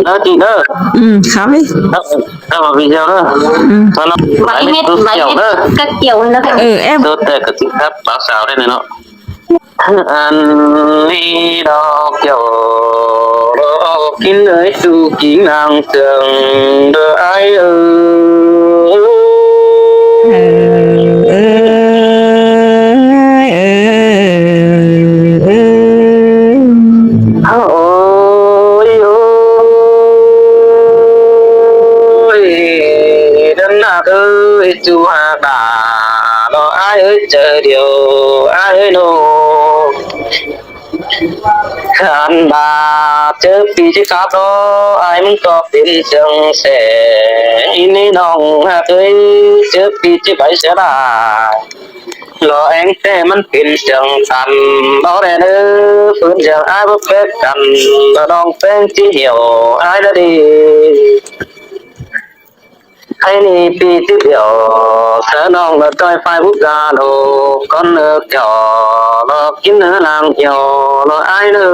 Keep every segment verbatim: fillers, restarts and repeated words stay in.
ꞌnớ ꞌchị ꞌnớ. Ừ, khắm đi. Nó, nó mà video ꞌnớ. Ừ. Nó, nó, Mà phải ít biết, biết mà ít kiểu biết ꞌnớ. Cách kiểu nữa. Ừ, em. Tôi tệ cả chính pháp báo sao đây này nó. Ăn đi đó kiểu đó, kín ơi, tu kín năng sương đó ai ơi. Ôi, ôi, đơn nạc ơi, chu hà đà, nó ai ơi, trời điều, ai ơi, nó. Khán bà, chớ pi chứ khá đó, ai muốn có tin sương sẻ, in đi nòng hạt ơi, chớ pi chứ bái sẽ đà. Lo anh tê mắn pin sương tăn, đó đen ơ, phun sương ai bốc bếp cắn, nó đong pheng chỉ hiểu, ai đã đi. Hãy đi pi chứ biểu, sớ nong nó trôi phai bút ra đồ, con nơ kiểu, nó kín nơ làng kiểu, nó ai nơ.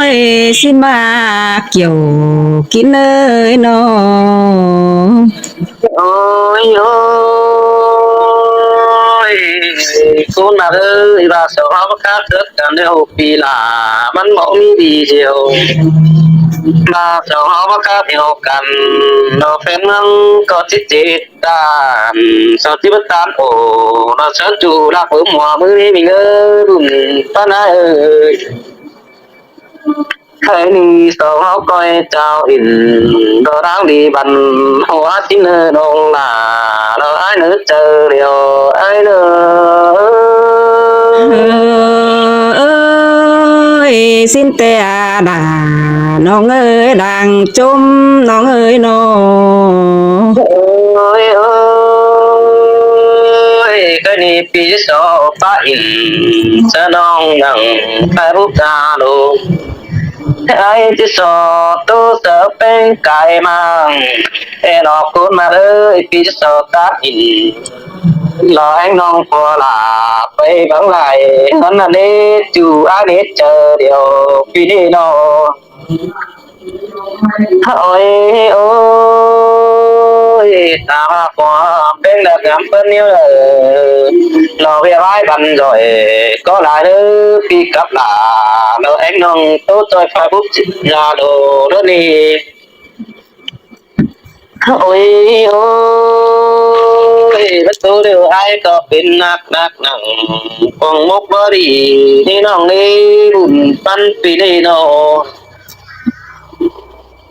Ôi, xin ba kiểu kín ơi nó. Ôi, ôi, cô nà ơi, bà sầu hói bác khát khớt cắn đeo pì là mắn mẫu mi đi diều. Bà sầu hói bác khát theo cắn, nó phép ngăn có chít chít tàn, sao chít bất tán ổ, nó sớt chu lạc với mùa mưa đi mình ơi, bùn bát ơi. Hãy đi sau hói coi chào in, đó đang đi bắn hoa chín nơ nông là, nó ai nơ chờ điều ai nơ. Ơi, xin tê à đà, nong ơi đang chôm, nong ơi nó. Ơi ơi, cái ni pi so pa in, sa nong nang, pa bu ta lu. Ai ti so tu sa peng kai mang. E lo kun ma ơi, pi so ta in. Lo anh nong po la, pay bang lai, hon na ne, chu a ne, cha điều, pi ne no. Ôi, ôi, ta qua bên là ngắm bên yêu là lo về vai bắn rồi, có lại nữa, phi cặp là, lo anh nong tốt rồi, phải bút ra đồ đó đi. Ôi, ôi, bắt tôi đều ai có bên nạc nạc nặng, con mốc body, đi nong đi, bùn bắn phi đi nó.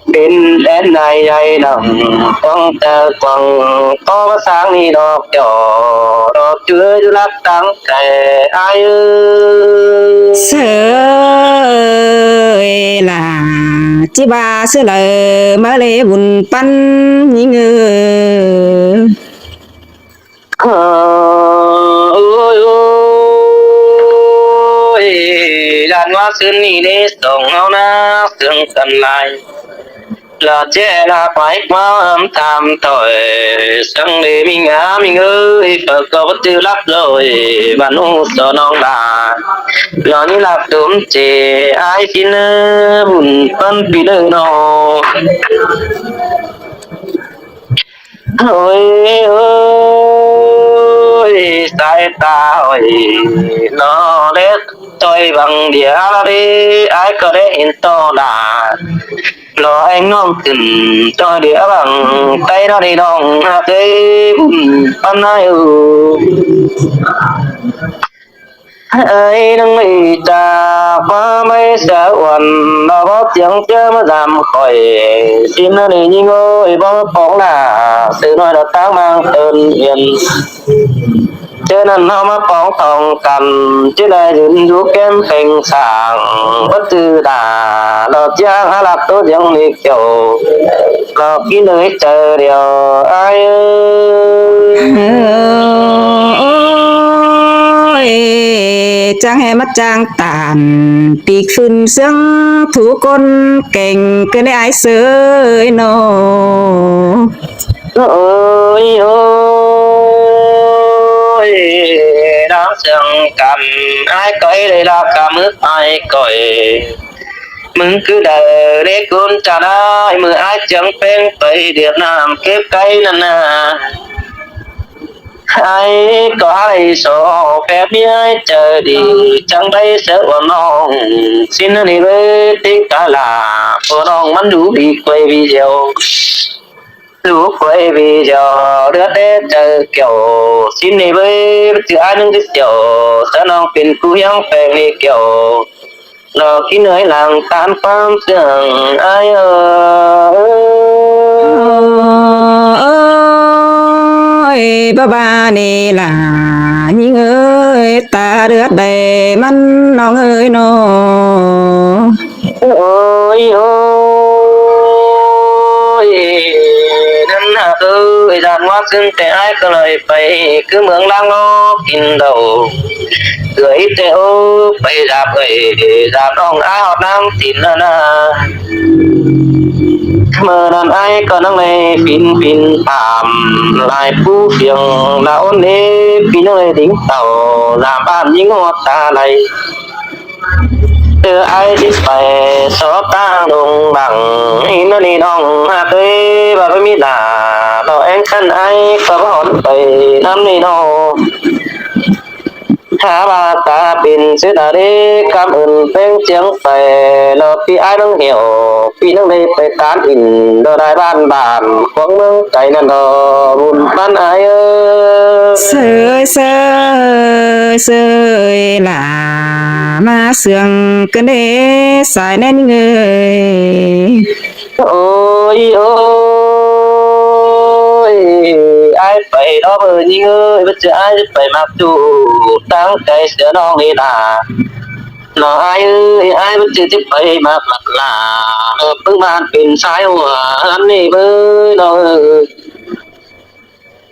Bên đến này dây nặng, con tờ quăng, có sáng đi đọc cho, đọc chứa lắc tăng kẻ ai ơi. Sơ ơi là, chỉ ba sơ lờ, mà lê bùn bắn, nhí ngơ. Ôi, ôi, đàn hoa xưa nỉ nê sông hao na sương cần lai. Là che là quái quá âm tham thổi, sương lê minh á minh ơi, phở có bất tư lắc rồi, bạn u so nong là. Lo như là tốm chê, ai xin bùn phân phi nơ no. Ôi, ôi, sai ta ôi, nó lết tôi bằng đĩa đi, ai có để in to là lo anh nong tưng tôi đĩa bằng tay nó đi đong hạt đi bùn bắn ai ư. Ơi nâng mì ta khóa máy sẽ uẩn, nó bóp tiếng chớ mà giảm khỏi. Xin nó đi như ngôi bóp bóng đà, sự nói đó táng mang tơn yên. Chớ năn nó mà bóng tòng cằn, chứ này dừng rú kém phêng sàng, bất cứ đà, nó chang há lạc tốt tiếng đi kiểu. Lo ký nơi chờ điều ai ơi. Ôi, chang hè mắt chang tàn, tịt phun sương thú côn kênh, cứ nê ai sới nô. Ôi, ôi, ꞌtáng sương căn, ải ꞌcọ đảy ꞌlạ cá ꞌmự ải ꞌcọ. ꞌMứng ꞌcứ đaư đé ꞌcốn chả ꞌnị, ꞌmự ải ꞌchương ꞌpéng pay Việt Nam kếp cáy ꞌnặn ꞌna. Ải ꞌcọ ải so phép ꞌmí ải chaư đi, chắng đảy ꞌsớ ua ꞌnọng. ꞌSịn ꞌnị ꞌvới ꞌtếng cá ꞌlạ, ꞌpưa ꞌnọng ꞌmắn đu đi quay video. Đu quay video đứa té chaư kiẻo. ꞌSịn ꞌnị ꞌvới ꞌchư ải ꞌnưng ꞌchư kiẻo, ꞌsớ ꞌnọng pên ꞌcú ꞌhiếng pay ꞌnị kiẻo. Lo ꞌkí ꞌnọi lăng ꞌtan ꞌquám sương ải ơi. Ôi, báu ꞌva ꞌnị ꞌlạ, ꞌnhính ơi, ta đứa đảy ꞌmắn ꞌnọng ơi ꞌnọ. Ôi, ôi, ꞌnặn ꞌhặc ơi, dạt ꞌngoát ꞌsướng té ải ꞌcọ ꞌlới pay, ꞌcứ ꞌmướng ꞌláng ꞌló kin đaư. Gửi té ố pay dạp ơi, dạp ꞌnọng ải ꞌhọt ꞌnáng tin ꞌnặn ꞌna. ꞌMự ꞌnặn ải ꞌcọ ꞌnăng đảy pin pin tăm, lai pú phiêng, la ôn ế, pin ꞌnăng đảy đính tảu, dạp ꞌván ꞌnhính ꞌhọt ta đảy. Tứ ải ꞌchí pay sóp ꞌtáng đồng bằng, ꞌnhính ꞌnặn ꞌnị ꞌnọng ꞌhặc ơi, ꞌva ꞌmí ꞌlạ, ꞌlọ ꞌén khăn ải ꞌcọ báu ꞌhọt pay ꞌnặn ꞌnị ꞌnọ. Hả ꞌva ta pên ꞌsứ ta đé cám ơn ꞌpéng ꞌchương pay, ꞌlọ ꞌpi ải ꞌnăng hẻo, ꞌpi ꞌnăng đảy pay ꞌtán ỉn, ꞌlọ đảy bản bản, quảng ꞌmướng cay ꞌnặn ꞌlọ, bun ꞌpắn ải ơi. ꞌSới, ꞌsới, ꞌsới ꞌlạ, ꞌmá sương ꞌcứn đé sai ꞌnặn ꞌnhính ơi. Ôi, ôi, ải pay đó ꞌmự ꞌnhính ơi, báu ꞌchư ải pay ꞌmặc ꞌchu ꞌtáng cay ꞌsứa ꞌnọng ꞌnị ꞌlạ. Nó ải ơi, ải báu ꞌchư ꞌchí pay ꞌmặc ꞌlạ, ꞌpứng ꞌmắn pên sai hua ꞌhướn ꞌnị ꞌvới ꞌnọng ơi.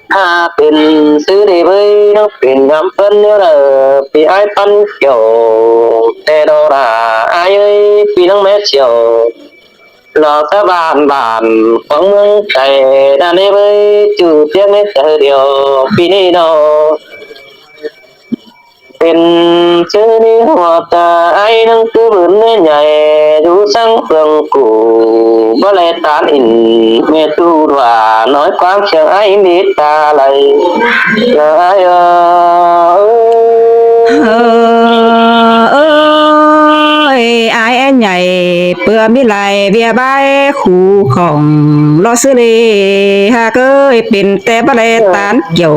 Hả pên ꞌsứ ꞌnị ꞌvới ꞌnọng pên ngắm ꞌpắn ꞌnớ đaư, ꞌpi ải ꞌpắn kiẻo té đó đa ải ơi, ꞌpi ꞌnọng ꞌmé chiêu. Lo cá bản bản quảng ꞌmướng cay, đa ꞌnị ꞌvới ꞌchu tiếng ꞌnị chaư điêu ꞌpi ꞌnị ꞌnọ. Pên ꞌsứ ꞌnị hua ta ải ꞌnăng ꞌcứ bươn ꞌnị nhảy, dú săng phường củ, báu đảy ꞌtán ỉn, ꞌmẹ ꞌchu đuả, nói quảng ꞌchương ải ꞌnị ta đảy. Lo ải ơi. Ơ, ơi, ải é nhảy, ꞌpưa ꞌmí lai ꞌviạk bái khu khong, lo ꞌsứ ꞌlị ꞌhặc ơi, pên té báu đảy ꞌtán kiẻo,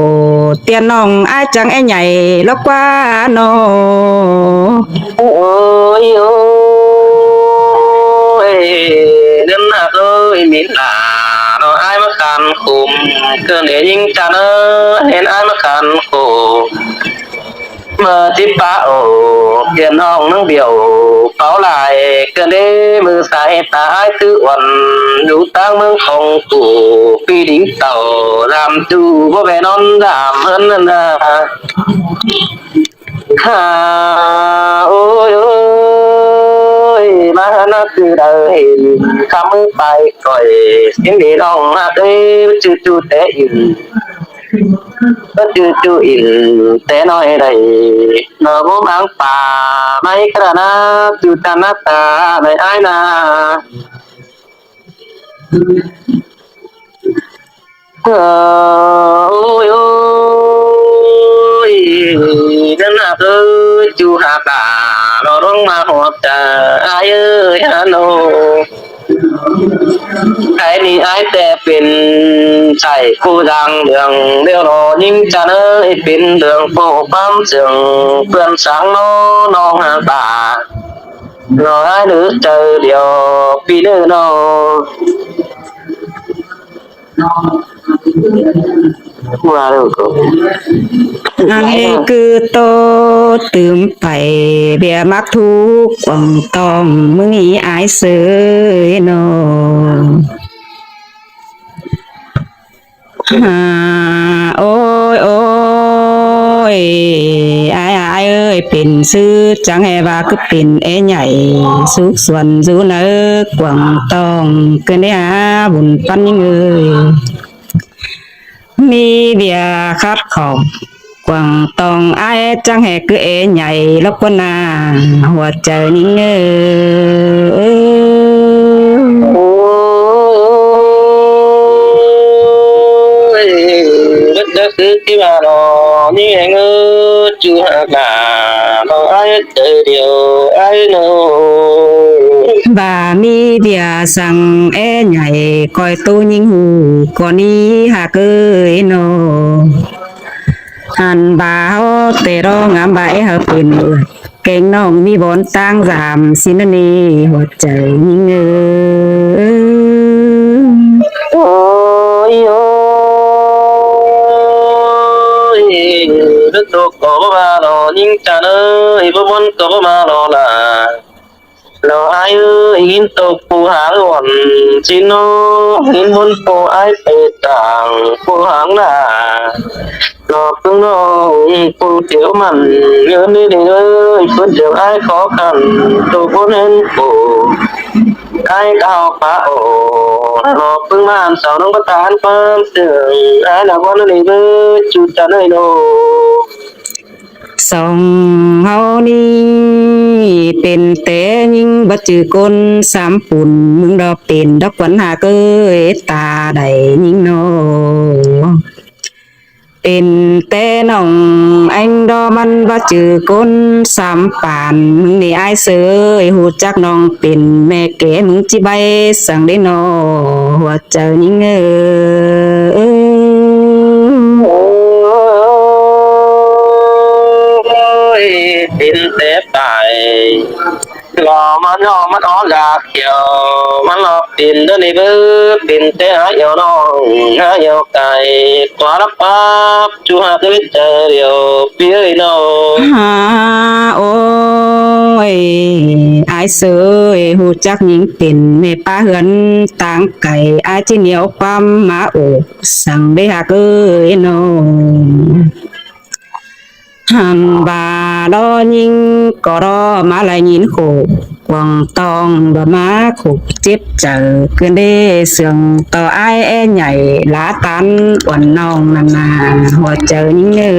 tiên ꞌnọng ải chắng é nhảy, lo ꞌquá ꞌnọ. Ôi, ôi, ꞌnặn ꞌhặc ơi, ꞌmí ꞌlạ, ꞌnọ ải ꞌmá khăn khum, ꞌcọ đảy ꞌnhính chăn ơi, hên ải ꞌmá khăn khum. ꞌMự ꞌchí pá ổ, tiên ꞌnọng ꞌnăng biêu, páu lai, ꞌcọ đảy ꞌmự sai ta ải ꞌcứ uôn, dú ꞌtáng ꞌmướng khong củ, ꞌpi đính tảu, dăm ꞌchu, báu ꞌvẹ ꞌnón dăm ꞌhướn ꞌnặn ꞌna. Hả, ôi, ôi, ꞌmá ꞌhướn ꞌnặn ꞌcứ đaư hên, khắm ꞌmự pay khỏi, ꞌsịn đi ꞌnọng ꞌhặc ơi, ꞌchư ꞌchu té ỉn. Báu ꞌchư ꞌchu ỉn té ꞌnọi đảy, ꞌnọ bốm áng pả, ꞌmạy ꞌcọ đa ꞌchu chăn ꞌnặn ta, đảy ải ꞌna. Ơ, ôi, ôi, ꞌnặn ꞌhặc ơi, ꞌchu ꞌhặc ta, ꞌnọ ꞌlống ꞌmá ꞌhọt ta, ải ơi, hả ꞌnọ. Ải ꞌnị ải té pên sai ꞌcú dang đường, điêu ꞌnọ ꞌnhính chăn ơi, pên đường ꞌcú ꞌquám sương, ꞌpưa sáng ꞌnọ, ꞌnọng ꞌhặc ta. Lo ải đứa chaư điêu ꞌpi ꞌnị ꞌnọ. Ải ꞌcứ ꞌtố tứm pay, ꞌviạk ꞌmặc thú quảng tong, ꞌmứng ꞌnị ải ꞌsới ꞌnọ. Hả, ôi, ôi, ải, ải ơi, pên ꞌsứ chắng é ꞌva ꞌcứ pên é nhảy, súc suôn dú ꞌnớ quảng tong, ꞌcứn đảy hả bun ꞌpắn ꞌnhính ơi. ꞌMí ꞌviạk khắt khỏng, Quảng Tòng ai chắng hé cứ é nhảy lốc quân à, hua chaư ꞌnhính ơi. Ôi, bất đắc dĩ tí bà nó, ꞌnhính ơi, ꞌchư hạc đà, nó ai chaư điêu, ai nô. Bà ꞌmí ꞌviạk săng é nhảy, ꞌcoi ꞌtố ꞌnhính hu, ꞌcọ ꞌnị hạc ơi nô. Ăn bà ꞌháu ꞌtẹ ꞌló ngắm bà é hảư pên ưn. Keng ꞌnọng ꞌmí bón ꞌtáng dam ꞌsịn ꞌnị, hua chaư ꞌnhính ơi. Ôi, ôi, đất đô có bà nó ꞌnhính chả ơi, bố bón có bà nó là. Lo ai ơi, ꞌnhính tô pô háng uôn, ꞌchí ꞌnô, ꞌnhính ꞌmôn pô ai pê tang, pô háng nả. Lo ꞌpứng ꞌnọng, pô tiếu mẳn, nhớ ꞌnị ꞌnị ơi, ꞌpứng tiếu ai khó khăn, tô ꞌpứng hên pô. Ai cao phá ổ, lo ꞌpứng màn sao ꞌnọng bắt tán quan tưởng, ai nả quan ꞌnị ơi, ꞌchư chả ơi nô. Song ꞌháu ꞌnị pên té ꞌnhính báu ꞌchư ꞌcốn sắm pun, ꞌmứng ꞌlọ pên đốc quán hạc ơi, ta đảy ꞌnhính nô. Pên té ꞌnọng ꞌéng ꞌlọ ꞌmắn báu ꞌchư ꞌcốn sắm pàn, ꞌmứng ꞌnị ai sơ ơi, hu chắc ꞌnọng pên ꞌmẹ ké ꞌmứng ꞌchí báu săng đé nô, hua chaư ꞌnhính ơi. Ôi, pên té phải. Lo ꞌmắn ꞌnọ ꞌmắn ók gà kiẻo, ꞌmắn lo pên đơ ꞌnị bứ, pên té hák yau ꞌnọng, hák yau cai, ꞌquá lắp báp, ꞌchu hák ꞌmí chaư điêu, pí ơi nô. Hả, ôi, ai sơ ơi, hu chắc ꞌnhính pên ꞌmẹ ꞌpá ꞌhướn ꞌtáng cai, ai ꞌchí ꞌnéo ꞌquám ꞌmá ổ, săng đé hạc ơi nô. Hẳn ꞌva ꞌlọ ꞌnhính ꞌcọ ꞌlọ ꞌmá lai ꞌnhính khổ, Quảng Tòng ꞌva ꞌmá khổ chếp chaư, ꞌcứn đé sương ꞌto ai é nhảy, lá tán uôn ꞌnọng nẳng nả, hua chaư ꞌnhính ơi.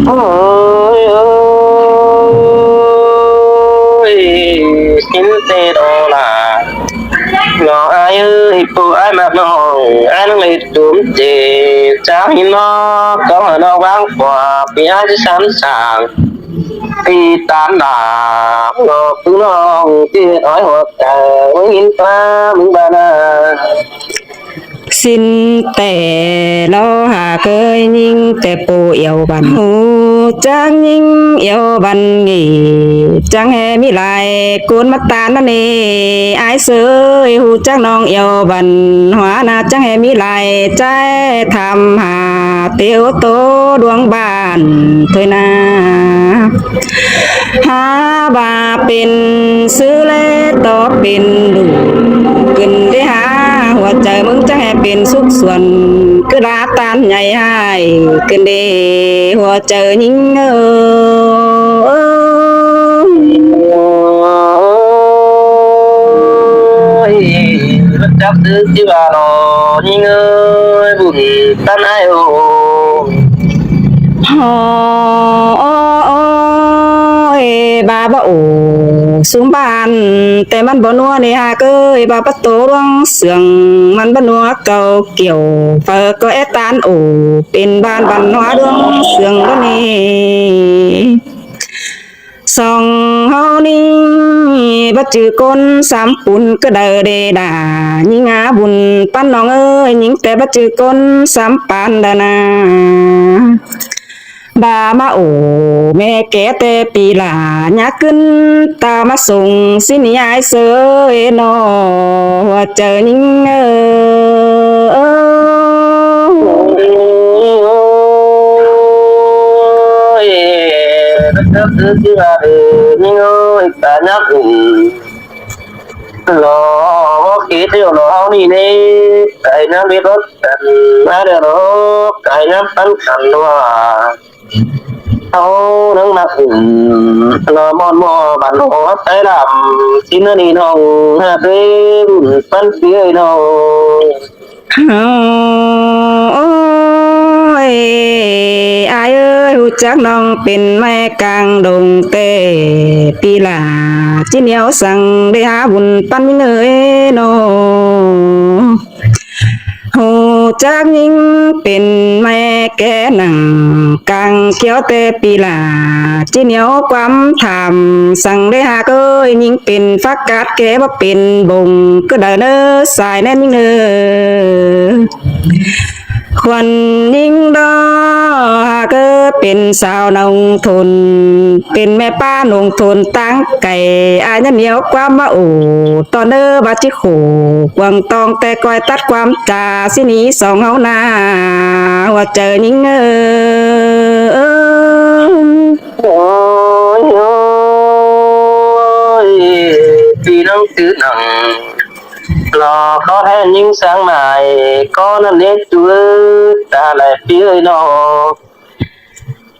Ôi, ôi, ôi, ꞌnhính té ꞌlọ là. Lo ai ơi, pô ai mạc ꞌnọng, ai ꞌnọng lê tủm chê, chắng ꞌnhính ꞌnọ, ꞌcọ hả ꞌnọng váng ꞌquá, pí ai ꞌchí sẵn sàng, pí tán đả, lo ꞌpứng ꞌnọng, pí ói hua cà, ꞌmứng ꞌnhính ꞌpá, ꞌmứng ba na. Xin té ꞌlọ hả ꞌcới ꞌnhính té pô yau băn. Hú chắc ꞌnhính yau băn ꞌnị, chắng hé ꞌmí lai ꞌcốn ꞌmá tán ꞌnị, ai sơ ơi, hú chắc ꞌnọng yau băn, hua na chắng hé ꞌmí lai, ꞌchái tham hả, tiếu tô đuống bản thôi na. Hả ꞌva pên ꞌsứ ꞌlế ꞌto pên ꞌlụk, ꞌcứn đé hả, hua chaư ꞌmứng chắng hé pên súc suôn, ꞌcứ đá tán nhảy ꞌhại, ꞌcứn đé hua chaư ꞌnhính ơi. Ôi, bất chắc ꞌsứ ꞌchí ꞌva ꞌnọ, ꞌnhính ơi, bun tán ai ổ. Hơ, ơ, ơ, ê, ba báu ổ, sum ban, té ꞌmắn báu ꞌnua ꞌnị hả ꞌcới, ba báu tô ꞌluống sương, ꞌmắn báu ꞌnua cáu kiẻo, phaư ꞌcọ é tán ổ, pên ban văn hóa ꞌluống sương ꞌlụk ꞌnị. Song ꞌháu ꞌnị báu ꞌchư ꞌcốn sắm pun ꞌcứ đaư đê đà, ꞌnhính a bun ꞌpắn ꞌnọng ơi, ꞌnhính té báu ꞌchư ꞌcốn sắm pun đaư na. Ba ꞌmá ổ ꞌmẹ ké té pí lả, nhá ꞌcứn ta ꞌmá sông, ꞌsịn ꞌnị ai sơ ơi ꞌnọ, hua chaư ꞌnhính ơi. Ôi, bất chắc ꞌsứ ꞌchí ꞌva ơi, ꞌnhính ơi, ta nhắc ủng. Lo, báu ký thiêu lo ꞌháu ꞌnị ꞌnị, cai ꞌnhám bếp báu tăn, ꞌmá đe lo, cai ꞌnhám ꞌpắn khăn ꞌlua. ꞌHáu ꞌnăng ꞌmặc ủng, lo ꞌmọn ꞌmo bản đồ ꞌhọt Thái Lam, ꞌsịn ꞌnị ꞌnọng, hả ꞌtếng, ꞌpắn pí ơi ꞌnọng. Ơ, ơ, Ê, ai ơi, ꞌhụ chắc ꞌnọng pên ꞌme cang đồng té pi ꞌla, ꞌchí ꞌnéo săng đảy hả bun ꞌpắn ꞌnhính ơi ꞌnớ. ꞌHụ chắc ꞌnhính pên ꞌme ké nẳng cang kéo té pi ꞌla, ꞌchí ꞌnéo ꞌquám tham săng đảy hả ơi, ꞌnhính pên phác cát ké báu pên bông ꞌcứ đaư ꞌnớ sai ꞌnén ꞌnhính ơi. Khuôn ꞌnhính đó hả ꞌcứ pên sáo nông thôn, pên ꞌme ꞌpá nông thôn ꞌtáng cay, ai ꞌnhá ꞌnéo ꞌquám ꞌmá ổ, ꞌto ꞌnớ báu ꞌchí khổ quảng tong té ꞌcoi tắt ꞌquám ta ꞌsịn ꞌnị song ꞌháu ꞌna, ꞌhua chaư ꞌnhính ơi. Ôi, ôi, ꞌpi ꞌnọng ꞌtứ nẳng lo khó ꞌhẹn ꞌnhính sáng mai, có ꞌnặn ꞌnế ꞌchu ới, ta lai ꞌpi ơi ꞌnọ.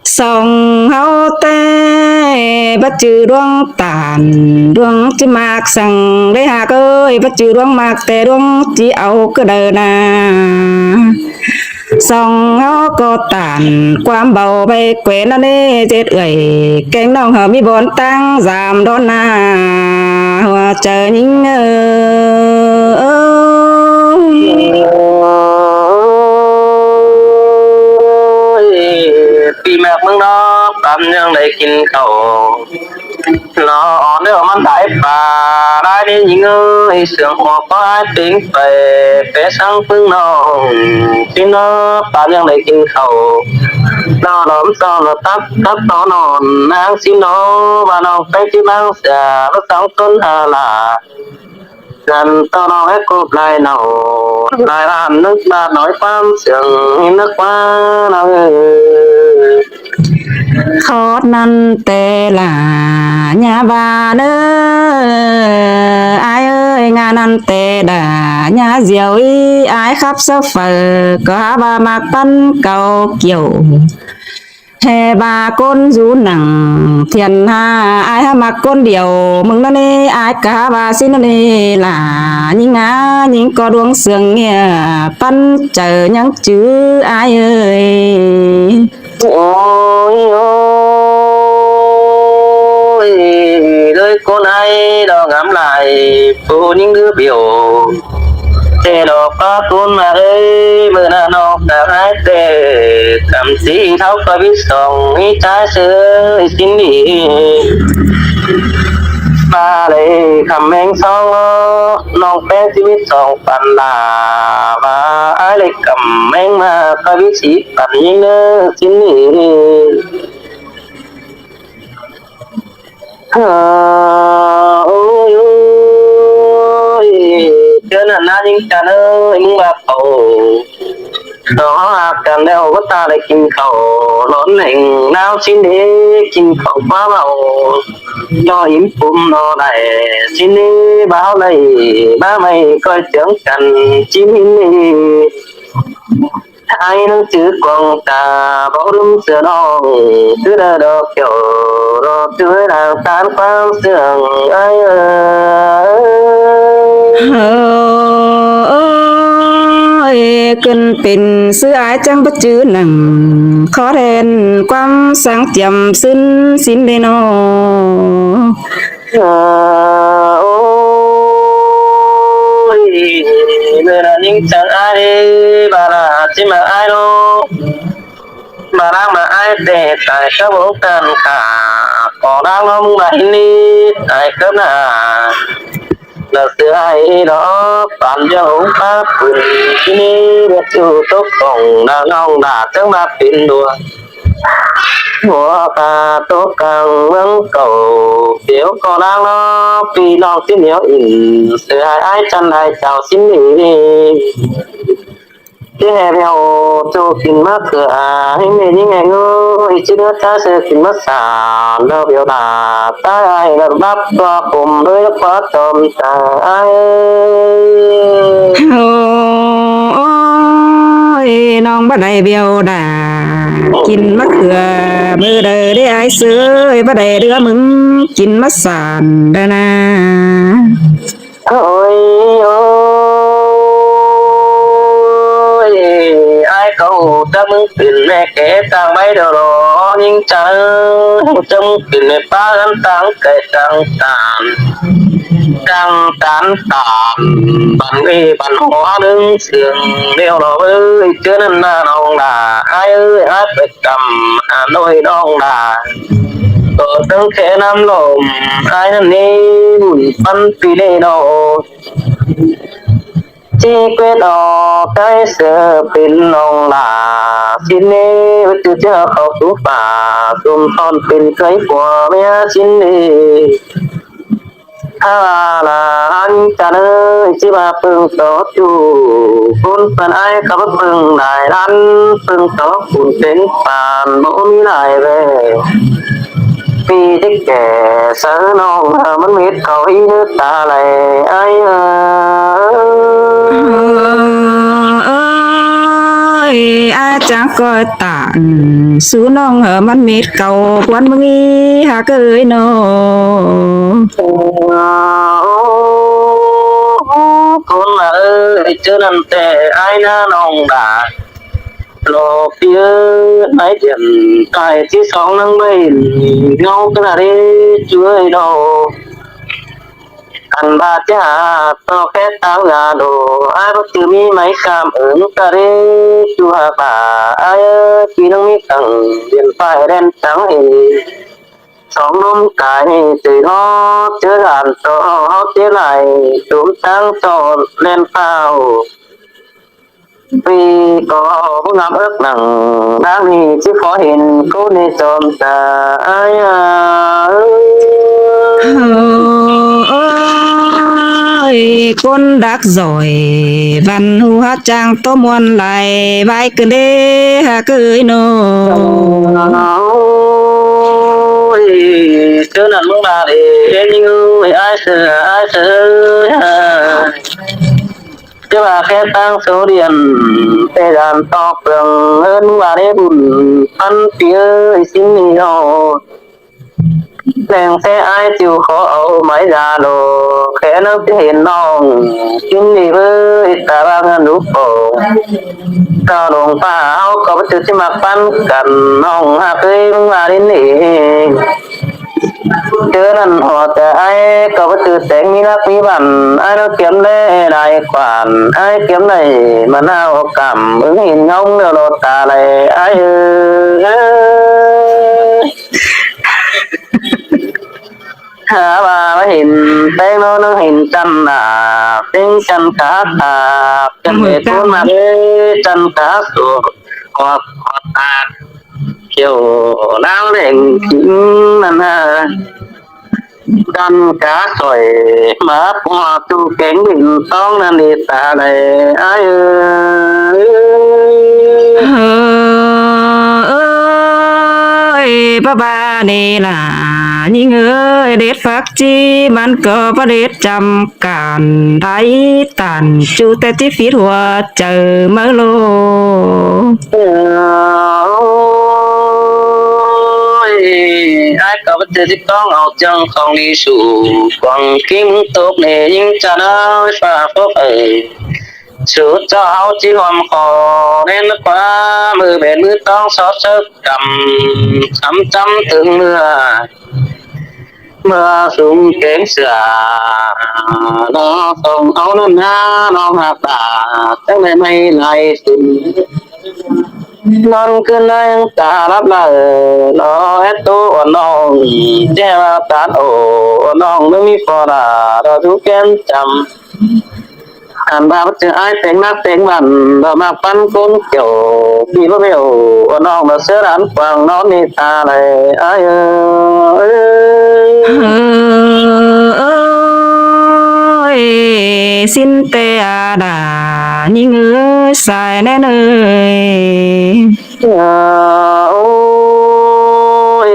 Song ꞌháu té báu ꞌchư ꞌluống tản, ꞌluống ꞌchí ꞌmặc săng đảy hả ơi, báu ꞌchư ꞌluống ꞌmặc té ꞌluống ꞌchí au ꞌcứ đaư ꞌna. Song ꞌháu ꞌcọ tản ꞌquám báu ꞌvạy ꞌquén ꞌnặn ꞌnế ꞌdệt ưới, kéng ꞌnọng hảư ꞌmí bón ꞌtáng dam đón ꞌna, ꞌhua chaư ꞌnhính ơi. Ôi, ꞌpi ꞌmặc ꞌmướng ꞌnọ, ꞌpắn ꞌnhắng đảy kin khảu. Lo ón ꞌnớ ꞌmắn đảy ꞌpa lai ꞌnị ꞌnhính ơi, sương ꞌhua ꞌcọ ai pêng pay, pé sáng ꞌpứng ꞌnọng ꞌsịn ꞌnớ, ꞌpắn ꞌnhắng đảy kin khảu. Lo đóm so lo tắp, tắp ꞌto ꞌnọn ꞌnáng ꞌsịn ꞌnớ, ꞌva ꞌnọng pé ꞌchí ꞌmáng sia, báu sóng ꞌsốn hả lả. Dăn ꞌto ꞌnọng é cộp lai nảu, lai ꞌlạ nước ꞌmá nói ꞌquám sương, nước ꞌmá ꞌnọng ơi. Khót ꞌnặn té lả ꞌnhá ꞌva ꞌnớ, ai ơi, ꞌngá ꞌnặn té đả ꞌnhá diêu ꞌí, ai khắp sớ phaư ꞌcọ hả ꞌva ꞌmặc ꞌpắn cáu kiẻo. Hê ꞌva ꞌcốn dú nẳng thiện hả, ai hả ꞌmặc ꞌcốn điêu ꞌmứng ꞌnặn ꞌnị, ai ꞌcọ hả ꞌva ꞌsịn ꞌnặn ꞌnị lả, ꞌnhính ꞌngá ꞌnhính ꞌcọ ꞌluống sương ꞌnhá ꞌpắn chaư ꞌnhắng chứ ai ơi. Ôi, ôi, đới ꞌcốn ai đó ngắm lai, ꞌpộ ꞌnhính đứa biêu. Té đó ꞌpá ꞌcốn ꞌmặc ơi, ꞌmự ꞌna ꞌnọng ta ái té, cắm sí tháo ꞌcoi bít song, ꞌí ꞌchái sớ ꞌsịn đi. ꞌPá đảy khắm ꞌmeng song lo, ꞌnọng pé sí bít song păn lả, ꞌva ai đảy khắm ꞌmeng ꞌmá ꞌcoi bít sí păn ꞌnhính ꞌnớ ꞌsịn đi. Ơ, ôi, ôi, ꞌchớ ꞌnặn ꞌna ꞌnhính căn ơi, ꞌmứng ꞌva khảu. Đó hả căn đéo có ta đảy kin khảu, lón lẻng ꞌnáo ꞌsịn đi, kin khảu ꞌpá ꞌvạu. Đó ím pum nó đảy ꞌsịn đi, báo đảy, bá mày coi chướng căn ꞌsịn đi. Ai ꞌnưng chứ quảng ta báu đúm sửa đong, cứ đa đo kiểu đo chuối đang tán quang sương ai ơi. Ơ, ơi, ꞌcứn pên ꞌsứ ai chắng báu chứ nẳng, khó then ꞌquám sáng chiêm ꞌsứn ꞌsịn đê ꞌnọ. Ơ, ôi, ꞌmự ꞌna ꞌnhính chắng ai, ꞌva ꞌna ꞌchí ꞌmặc ai ꞌnớ. ꞌVa ꞌnáng ꞌmặc ai té tai khắp ꞌhụ căn khả, ꞌcọ ꞌnáng ꞌnọ ꞌmứng ꞌva ꞌhịn ꞌnị tai khắp ꞌna. Lỏ ꞌsứ ai đó, pán dưa ꞌhụ ꞌpá pưn ꞌhịn ꞌnị, ꞌviạk ꞌchu tốc cỏng đang ꞌnọng đả chắng ꞌva pên đua. ꞌHua ca tốc cang ꞌmướng cảu, phiếu ꞌcọ ꞌnáng ꞌnọ, ꞌpi ꞌnọng ꞌchí ꞌnéo ỉn, ꞌsứ ai ai chăn ai chảu ꞌsịn ꞌnị. ꞌChí hê ꞌviạk ꞌchu kin mák cưa à, ꞌhịn ꞌnị ꞌnhính ꞌnẹ ꞌngớ, ꞌchí ꞌnớ ꞌchá sư kin mák sản, đa ꞌviạk đả, ꞌchá ai lỏ báp ꞌtọ pum đuối lỏ ꞌquá tôm ta ai. Ôi, ꞌnọng báu đảy ꞌviạk đả kin mák cưa, ꞌmự đaư đé ai sư ơi, báu đảy đưa ꞌmứng kin mák sản đa ꞌna. Ôi, ôi, ai cáu ꞌchớ ꞌmứng pên ꞌme ké ꞌtáng ꞌmạy đu lo ꞌnhính ꞌchạư, ꞌchớ ꞌmứng pên ꞌme ꞌpá ꞌhướn ꞌtáng cai ꞌtáng ꞌtan, ꞌtáng ꞌtan ꞌtan, băn ꞌmí băn hua ꞌnưng sương ꞌlẹo lo ꞌới. ꞌChớ ꞌnặn ꞌna ꞌnọng đa ái ới, ái pay ꞌcắm Hà Nội ꞌnọng đa ꞌcọ ꞌtáng khé ꞌnăm lom ái ꞌnặn ꞌnị, bun ꞌphắn ꞌpi ꞌnị ꞌnọ. ꞌChí quết ꞌnọ cái sự pên ꞌnọng đa ꞌsịn ꞌnị, ꞌmá ꞌchư ꞌchớ khảu sú pả sum son pên cai pua ꞌmía ꞌsịn ꞌnị. Há ꞌva là ꞌhắn chăn ới, ꞌchí ꞌva ꞌpứng tó ꞌchu, ꞌcốn ꞌphắn ái cắp ꞌpứng lai lăn, ꞌpứng tó phun pên pản báu ꞌmí lai ꞌvẹ. ꞌPi ꞌchí kẻ sáư ꞌnọng, ꞌmắn mết khảu ꞌhí ꞌhứ ta lai ái ới. Ơi, ái chắng ꞌcoi tả, ừ, sú ꞌnọng hảư ꞌmắn mết khảu ꞌquán ꞌmướng ꞌí hák ới ꞌnọ. ꞌCốn ꞌva ới, ꞌchớ ꞌnặn ꞌtẹ ái ꞌná ꞌnọng đa lo ꞌpi ới, ái tiện tai ꞌchí song ꞌnăng ꞌvạy ꞌngáu ꞌcứ ꞌnạ đé ꞌchu ới ꞌnọ. Ăn ꞌva ꞌchí hả ꞌto khé ꞌtáng da đô, ái báu ꞌchư ꞌmí máy cam ứn ꞌcá đé ꞌchu hả ꞌva ái ới, ꞌpi ꞌnưng ꞌmí cẳng điện thoại đen trắng ꞌnị. Song ꞌlốm cai ꞌnị ꞌchí hót ꞌchớ dản ꞌto hót ꞌchớ lai, trôm ꞌtáng ꞌto ꞌlen phao. ꞌPi ꞌcọ ꞌmá ngắm ước nẳng, đáng ꞌnị ꞌchí khó hên ꞌcốn ꞌnị chom ta ái à. Ơi, ơi, ꞌcốn đắc giỏi, văn hú hát chang ꞌtố ꞌmuôn lai, ꞌvái ꞌcứn đế hák ới ꞌnọ. Ôi, ꞌchớ ꞌnặn ꞌmướng ꞌva đê, ên ꞌnhính ới, ái sư, ái sư, ơi. ꞌChớ ꞌva khé ꞌtáng số điện, ꞌtẹ dản ꞌto pương ơn ꞌmướng ꞌva đé bun ꞌphắn ꞌpi ới ꞌsịn ꞌnị ꞌnọ. ꞌLẹng ꞌsé ái ꞌchịu khó au máy da đô, khé ꞌnặn ꞌchí hên ꞌnọng ꞌsịn ꞌnị ꞌvới, ta ꞌva ꞌngớn đú khổ. ꞌCọ lông ꞌphạ ꞌháu ꞌcọ báu ꞌchư ꞌchí ꞌmặc ꞌphắn căn ꞌnọng hák ới ꞌmướng ꞌva đé ꞌnị. ꞌChớ ꞌnặn hua ta ái ꞌcọ báu ꞌchư téng ꞌmí lắc ꞌmí băn, ái ꞌnớ kiêm đảy lai khoản, ái kiêm đảy ꞌmắn ꞌhao au cảm ứng hên ꞌngáu ꞌlẹo lo ta lai ái ới. Hả ꞌva ꞌmá hên téng ꞌnớ ꞌnớ hên chăn nả, téng chăn cá tạp, chăn bể ꞌcốn ꞌmá đé, chăn cá sụp, hoặc hoặc tạp. Kiểu ꞌnáng đẻng kính ꞌnặn hả. Chăn cá sỏi, ꞌmá ꞌpọ ꞌchu kéng bịn ꞌtóng ꞌnặn đi ta lai ái ới. Ơi, ꞌpá ꞌva ꞌnị ꞌnạ, ꞌnhính ới, đét phák ꞌchí ꞌmắn ꞌcọ ꞌpá đét chăm cản đảy tản ꞌchu ꞌtẹ ꞌchí phít hua chaư ꞌmá ꞌlô. Ôi, ái ꞌcọ báu ꞌchư ꞌchí ꞌtóng au ꞌchương khong đi sủ, quảng kim tốc ꞌnị ꞌnhính chăn ới, ꞌphạ phốc ới. Sủ ꞌchọ ꞌháu ꞌchí ꞌhuôm khô ꞌnén ꞌquá, ꞌmự bẻn ꞌmự ꞌtóng sót sớc căm, chăm chăm tưng ꞌmưa. ꞌMưa sung kéng sửa, nó sông ꞌháu ꞌnặn ꞌná, ꞌnọng hák ta, chắng đảy ꞌmạy lai sung. ꞌNón ꞌcứn ꞌnhắng ta lắp lai, nó ét ꞌtố ꞌnọng, ꞌchí ꞌva tán ổ, ꞌnọng ꞌmí ꞌmí pho đa, đa dú kén chăm. Ăn ꞌva báu ꞌchư ái téng ꞌmặc téng băn, đa ꞌmặc ꞌphắn ꞌcốn kiểu, ꞌpi báu ꞌvẹo, ꞌnọng đa ꞌsớ đán quảng ꞌnón ꞌnị ta lai ái ới. Ơi, ꞌsịn ꞌtẹ a đa, ꞌnhính ới, sai ꞌnén ới. Ơ, ôi,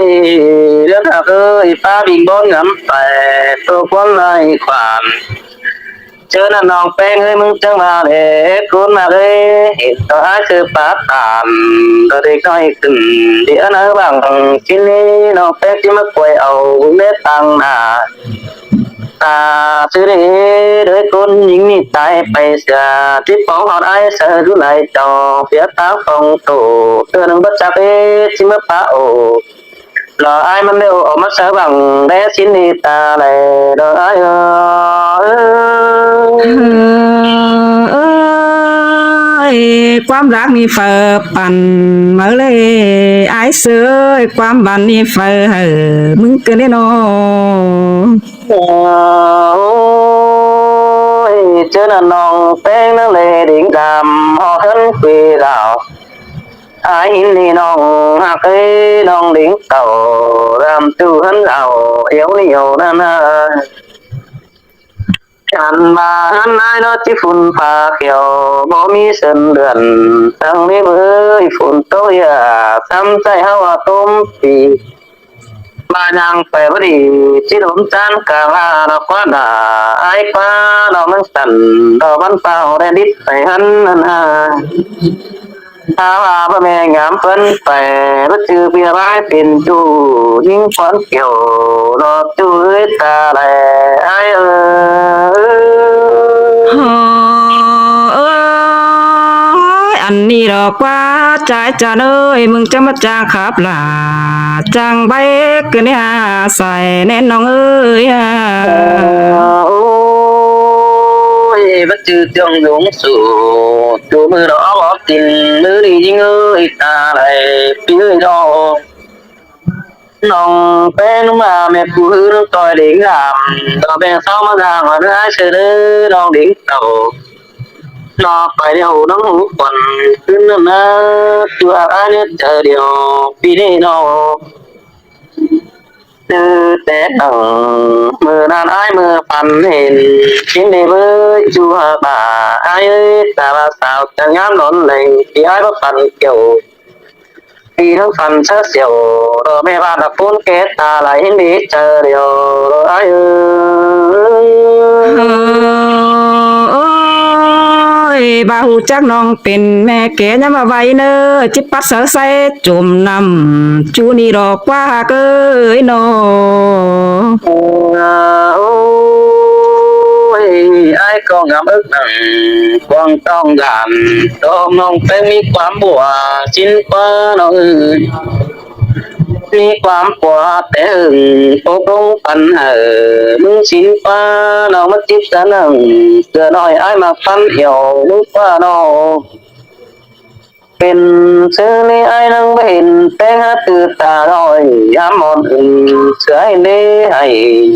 đéo hák ới, ꞌpá bing bón ngắm pay, tô ꞌquám lai khoản. ꞌChớ ꞌnặn ꞌnọng ꞌpéng ới, ꞌmứng chắng ꞌva đé, ꞌcốn ꞌmặc ới, hên ꞌto ái sư pák tản, ꞌto đếc ꞌnọi khửn, đi ớn ới bảng, ꞌchí ꞌnị ꞌnọng ꞌpéng ꞌchí ꞌmá quay au, ꞌmé tăng nả. ta sư đảy, đuổi ꞌcốn ꞌnhính ꞌnị tai pay sia, ꞌchí póng ꞌhọt ải ꞌsớ dú lai chong, sia táng póng ꞌtộ, ꞌtưa ꞌnưng báu chắc ꞌchí ꞌmá pá ổ. Lo ải ꞌmắn ꞌlẹo ók ꞌmá ꞌsớ bang đé sín ꞌnị ta đảy, lo ải ơ. Ơi, ꞌquám ꞌlặc ꞌnị phaư păn máư ꞌlế, ải ꞌsớ ơi, ꞌquám băn ꞌnị phaư hảư ꞌmứng ꞌcọ ꞌnị ꞌnọ. Ôi, ꞌchớ ꞌnặn ꞌnọng ꞌpéng ꞌnăng ꞌlế đing đam, ꞌhọt ꞌhướn quê đảo. Ải ꞌhịn ꞌnị ꞌnọng ꞌhặc ới, ꞌnọng đing cảu, đam ꞌchu ꞌhướn đảo, ꞌiếu ꞌnị ꞌiếu ꞌnặn ꞌnớ. Chăn ꞌva ꞌhướn ải ꞌnọ ꞌchí phun pha khẻo, báu ꞌmí sơn đươn, ꞌtáng ꞌmí bới phun tốc ꞌhịa, ꞌsắm ꞌchái ꞌháu ꞌva tốm pí. ꞌVa ꞌnhắng pay báu đi, ꞌchí lốm ꞌchán ca ꞌva ꞌnọ ꞌquá nả, ải ꞌquá ꞌnọ ꞌmướng săn, ꞌtọ bắn pao đen đít pay ꞌhướn ꞌnặn ha. Hák ꞌva báu ꞌme ngắm ꞌpướn pay, báu ꞌchư ꞌviạk ải pên ꞌchu, ꞌnhính ꞌquán kiẻo, ꞌnọ ꞌchu ới ta đảy, ải ơ. Ơi, ăn ꞌnị ꞌlọ ꞌquá ꞌchái chăn ơi, ꞌmứng chắng ꞌmá chang khắp lả, chang báy ꞌcọ ꞌnị ha sai ꞌnẹn ꞌnọng ơi ha. Ôi, báu ꞌchư ꞌtiọng dống sủ, ꞌchu ꞌmự ꞌlọ ók ók tin, ꞌmự đi ꞌnhính ơi ta đảy, pí ơi ꞌnọng. ꞌNọng ꞌpéng ꞌnung ꞌva ꞌme ꞌcu ꞌhứ ꞌnọng ꞌtoi đing đam, ꞌtoi ꞌpéng ꞌsáo ꞌmá dang ꞌva ꞌnớ ải ꞌsớ ꞌnớ ꞌnọng đing cảu. ꞌNọ pay đi hảư ꞌnọng hảư khuôn ꞌcứn ꞌnặn ꞌnớ, ꞌchu ꞌhặc ải ꞌnớ chaư điêu, pí ꞌnị ꞌnọng. ꞌCứ té tẳng ꞌmự ꞌnặn ải ꞌmự păn hên, ꞌchí ꞌnị bới ꞌchu ꞌhặc ꞌva ải ơi, ta ꞌva sao chắng ngắm đón lêng, pí ải báu păn kiẻo. Pí ꞌnọng păn ꞌsớ siêu, ꞌtoi ꞌme ꞌva ꞌnạp ꞌpốn ké ta lai ꞌhịn đi chaư điêu, ải ơi. Ôi, ꞌva ꞌhụ chắc ꞌnọng pên ꞌme ké ꞌnhá ꞌva ꞌvạy ꞌnớ, ꞌchí pắt sáư ꞌsáy chôm ꞌnặm, ꞌchu ꞌnị ꞌlọ ꞌquá ꞌhặc ới ꞌnọ. Ôi, ải ꞌcọ ngắm ớc nẳng cuông ꞌtong đam, ꞌtoi ꞌnọng ꞌpéng ꞌmí ꞌquám bua sín ꞌquá ꞌnọng ơi. ꞌMí ꞌquám bua té hưng, pốc ꞌlống păn hảư ꞌmứng sín ꞌquá ꞌnọng, ꞌmá chếp ta nẳng, ꞌcưa ꞌnọi ải ꞌmặc păn hiẻo ꞌmứng ꞌquá ꞌnọng. Pên ꞌsứ ꞌnị ải ꞌnăng báu hên ꞌpéng hák tư ta ꞌnọi, hák ꞌmón ứn ꞌsứa hên đế hảy.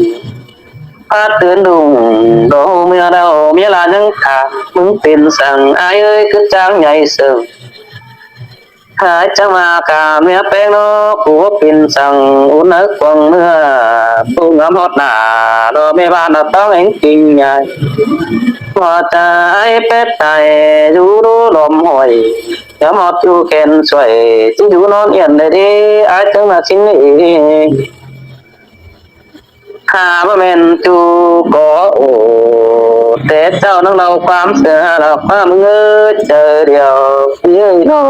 Hák tứn đung đô ꞌmưa đaư ꞌmía ꞌla ꞌnhắng ta, ꞌmứng pên săng ải ơi ꞌcứ chắng nhay sưng. Ải chắng ꞌva ca ꞌmía ꞌpéng ꞌnọ, ꞌcu pên săng ứn ꞌnớ cuông ꞌmưa, ꞌpộ ngắm ꞌhọt nả, ꞌtoi ꞌme ꞌva ꞌnạp ꞌtóng ꞌhéng kinh nhay. ꞌVa ta ải pét tai, dú đú lom hỏi, ngắm ꞌhọt ꞌchu khen suối, ꞌchí dú ꞌnón yên đảy đi, ải chắng ꞌva sính ꞌnị. Ha báu ꞌmen ꞌchu ꞌcọ ổ, té ꞌchạu ꞌnăng ꞌlẹo ꞌquám sia ꞌlẹo ꞌquám ꞌngớ chaư điêu, ꞌnhới ꞌnọ.